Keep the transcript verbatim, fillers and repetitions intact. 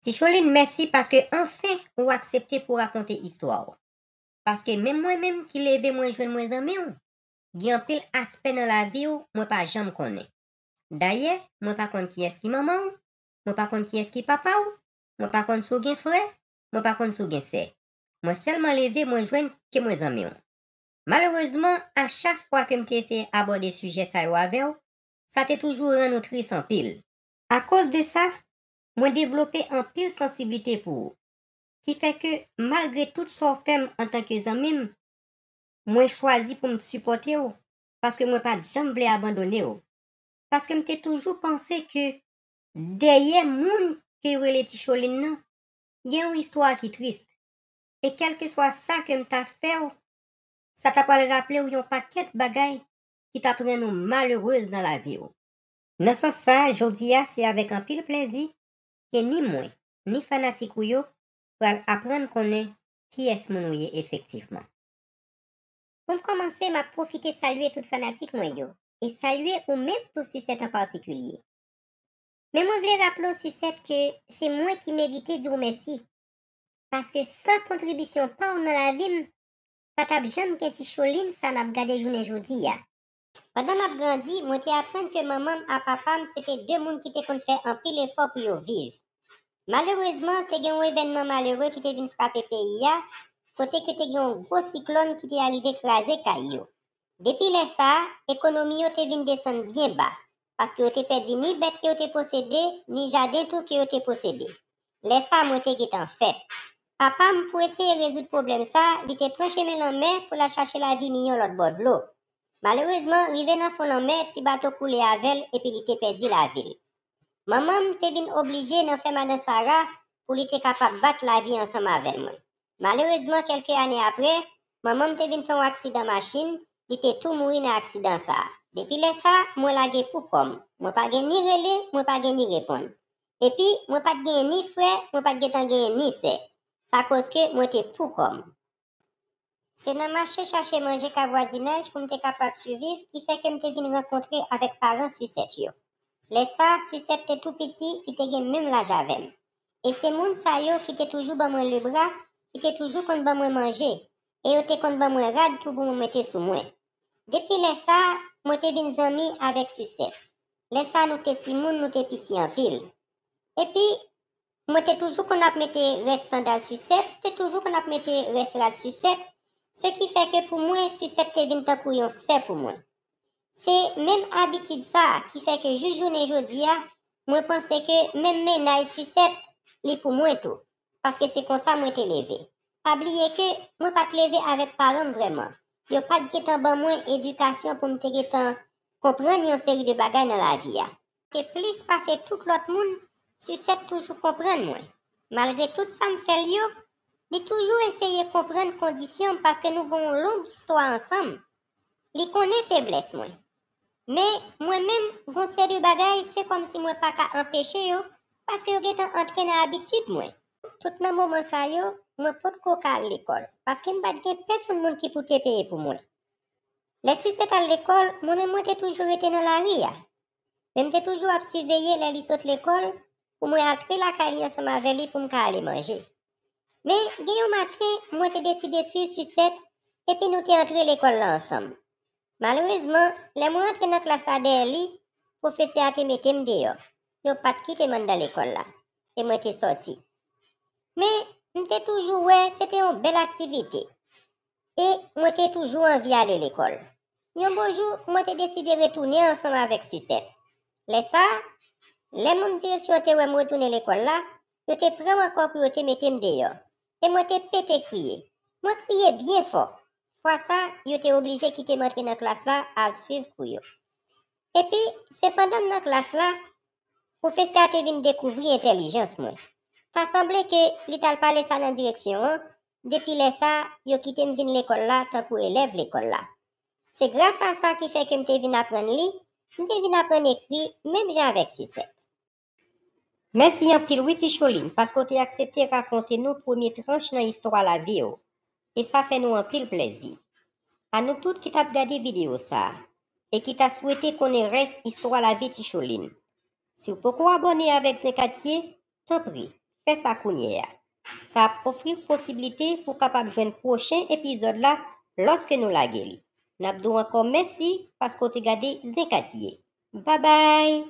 Ti Cholin, mèsi paske anfen ou aksepte pou rakonte istwa w. Paske menm mwen menm ki leve mwen jwenn mwen zanmi w, gen anpil aspè nan lavi w mwen pa janm konnen. Dayè, mwen pa konn kiyès ki manman w, mwen pa konn kiyès ki papa w, mwen pa konn si w gen frè, mwen pa konn si w gen sè. Mwen sèlman leve mwen jwenn ke mwen zanmi w. Malerezman, a chak fwa ke m te eseye abòde sijè sa yo avè w, sa te toujou rann ou tris anpil. Akoz de sa, mwen devlope anpil sansiblite pou ou, ki fè ke malgre tout sa w fè m antanke zanmi m, mwen chwazi pou m sipòte w, paske mwen pa t janm vle abandone w. Paske m te toujou panse ke dèyè moun ke yo rele Ti Cholin nan, gen yon istwa ki tris. E kèlkeswa sa ke m ta fè w, sa ta pral raple w yon pakèt bagay ki t ap rann ou malerez nan lavi w. Nan sans sa a, jodi a, se avèk anpil plèzi ke ni mwen, ni fanatik ou yo pral aprann konnen kiyès moun ou ye efektivman. Pou m kòmanse, m ap pwofite salye tout fanatik mwen yo, e salye ou menm tou Sisèt an patikilye. Men mwen vle raple w Sisèt ke se mwen ki merite di w mèsi, paske san kontribisyon pa w nan lavi m, pa t ap janm gen Ti Cholin sa n ap gade jounen jodi a. Pandan m ap grandi, mwen te aprann ke manman m a papa m se te de moun ki te konn fè anpil efò pou yo viv. Malerezman, te gen yon evènman malere ki te vin frape peyi a, kote ke te gen yon gwo siklòn ki te arive kraze kay yo. Depi lè sa a, ekonomi yo te vin desann byen ba, paske yo te pèdi ni bèt ke yo te posede, ni jaden tou ke yo te posede. Lè sa a, mwen te gentan fèt. Papa m, pou eseye rezoud pwoblèm sa a, li te pran chemen lanmè pou l al chache lavi miyò lòt bò dlo. Malerezman, rive nan fon lanmè, ti bato koule avè l epi li te pèdi lavi l. Manman m te vin oblije nan fè madan Sara pou li te kapab bat lavi ansanm avè mwen. Malerezman, kèlke ane apre, manman m te vin fè yon aksidan machin, li te tou mouri nan aksidan sa a. Depi lè sa a, mwen lage pou kò m. Mwen pa gen ni rele, mwen pa gen ni reponn. Epi, mwen pa t genyen ni frè, mwen pa t gentan genyen ni sè. Sa koz ke mwen te pou kò m. Se nan mache chache manje ka vwazinaj pou m te kapab siviv ki fè ke m te vin rankontre avèk paran Sisèt yo. Lè sa a, Sisèt te tou piti, li te gen menm laj avè m. E se moun sa yo ki te toujou ban mwen lebra, ki te toujou konn ban mwen manje, e yo te konn ban mwen rad tou pou mwen mete sou mwen. Depi lè sa a, mwen te vin zanmi avèk Sisèt. Lè sa a, nou te timoun, nou te piti anpil. Epi, mwen te toujou konn ap mete rès sandal Sisèt, te toujou konn ap mete rès rad Sisèt, se ki fè ke pou mwen, Sisèt te vin tankou yon sè pou mwen. Se menm abitid sa a ki fè ke jis jounen jodi a, mwen panse ke menm mennaj Sisèt, li pou mwen tou, paske se konsa mwen te leve. Pa bliye ke mwen pa t leve avèk paran m vrèman. Yo pa t gentan ban mwen edikasyon pou m te gentan konprann yon seri de bagay nan lavi a. Te plis pase tout lòt moun, Sisèt toujou konprann mwen. Malgre tout sa m fè l yo, li toujou eseye konprann kondisyon m paske nou gen yon long istwa ansanm. Li konnen feblès mwen. Men, mwen menm, gon seri bagay, se kòmsi mwen pa ka anpeche yo, paske yo gentan antre nan abitid mwen. Tout nan moman sa yo, mwen potko ka al lekòl, paske m pa t gen pèsonn moun ki pou te peye pou mwen. Lè Sisèt al lekòl, mwen menm mwen te toujou rete nan lari a. Men m te toujou ap siveye lè li sot lekòl pou mwen antre lakay li ansanm avè li pou m ka ale manje. Men, gen yon maten, mwen te deside swiv Sisèt, epi nou te antre lekòl la ansanm. Malerezman, lè mwen antre nan klas la dèyè li, pwofesè a te mete m deyò. Yo pa t kite m anndan lekòl la, e mwen te sòti. Men, m te toujou wè se te yon bèl aktivite, e mwen te toujou anvi ale lekòl. Yon bon jou, mwen te deside retounen ansanm avèk Sisèt. Lè sa a, lè moun direksyon te wè m retounen lekòl la, yo te pran m ankò pou yo te mete m deyò, e mwen te pete kriye. Mwen kriye byen fò. Fwa sa, yo te oblije kite m antre nan klas la al swiv kou yo. Epi, se pandan m nan klas la, pwofesè a te vin dekouvri entèlijans mwen. Ta sanble ke li t al pale sa nan direksyon an, depi lè sa a, yo kite m vin lekòl la tankou elèv lekòl la. Se gras a sa ki fè ke m te vin aprann li, m te vin aprann ekri menm jan avèk Sisèt. Mèsi anpil wi Ti Cholin, paske w te aksepte rakonte nou premye tranch nan istwa lavi w. E sa fè nou anpil plèzi. A nou tout ki t ap gade videyo sa a, e ki ta swete konnen rès istwa lavi Ti Cholin. Si w poko abòne avèk Zen Katye, tanpri, fè sa kounye a. Sa ap ofri w posiblite pou w kapab jwenn pwochen epizòd la lòske nou lage li. N ap di w ankò mèsi paske w te gade Zenkadye. Babay!